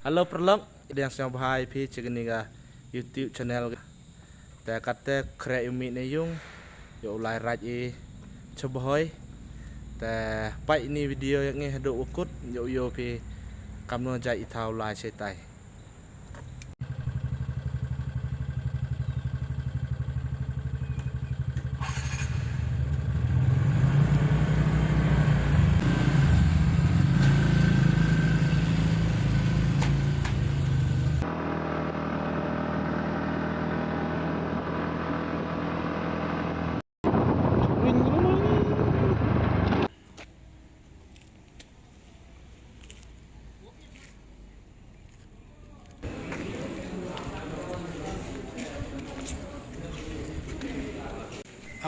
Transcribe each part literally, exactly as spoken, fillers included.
Hello paralok, ïa dang sngewbha ïa phi sha kane ka YouTube channel. Te katte khreh ïa u mih ne yung, ïa u lai raj i chubhoi. Te peit ïa ni video ïa ngi haduh u kut, ïa u ïoh phi kamno jait i thaw lai shaitai.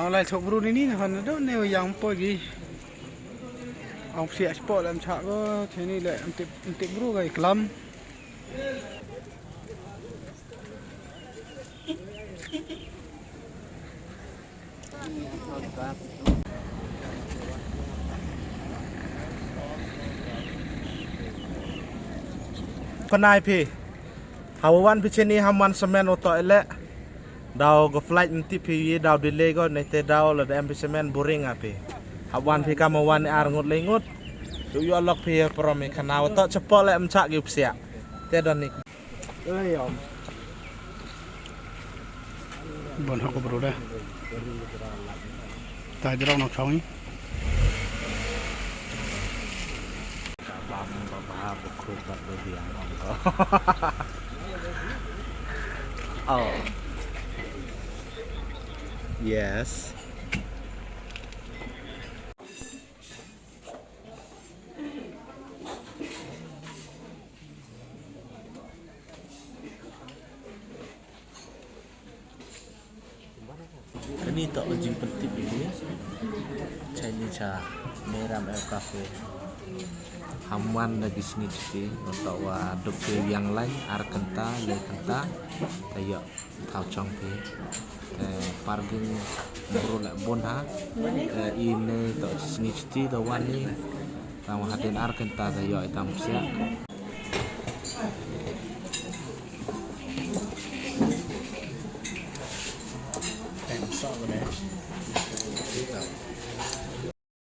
Ang lai thok bru ni ni na han do ne yang poi gi. Ang psiak spot lam chak go, te ni le em tip, em tip bru ga i klam. Pynai phi. Hawa wan phi shane ham wan semen uto ele. Daw go flight mti phi ye daw delay go nete daw la da em phi semen boring a phi. Hap wan phi kama wan ar ngut le ngut. Tu yo lok phi prom i khana uto chapol em chak gi psiak. Te don ni. Bon hok bro da. Ta jrong nok chong i. Bam baba bukhut bat babiang ong ko. Oh. Yes. Kani to jingpyntip ini. Chinese cha Meram El Cafe. Hamwan da bisni chiti, to wa duk ke yang lain, ar kenta, le kenta, tayo. Thaw chong phi. Eh, parking bru la bun ha. Eh, ine to sngi chiti to wan ni. Tang hadien ar kenta ta yo itam sia.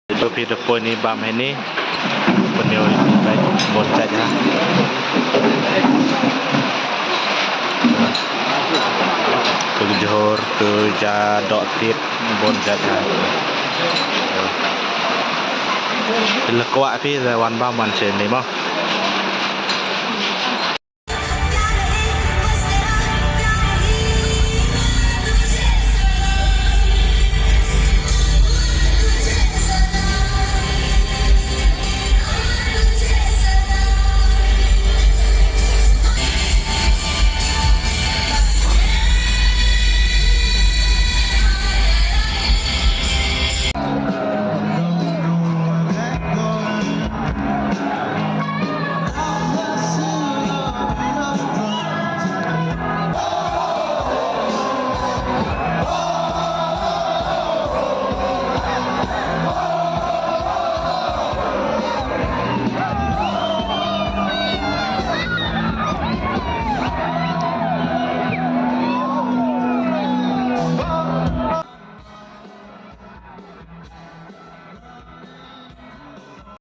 Ito phi da poi ni bam hini. Pynïoh ito bai bon jait ha. Tu jhur tu ja dok tit bon jait ha. Phi la kwah phi da wan bam wan shen ni mo.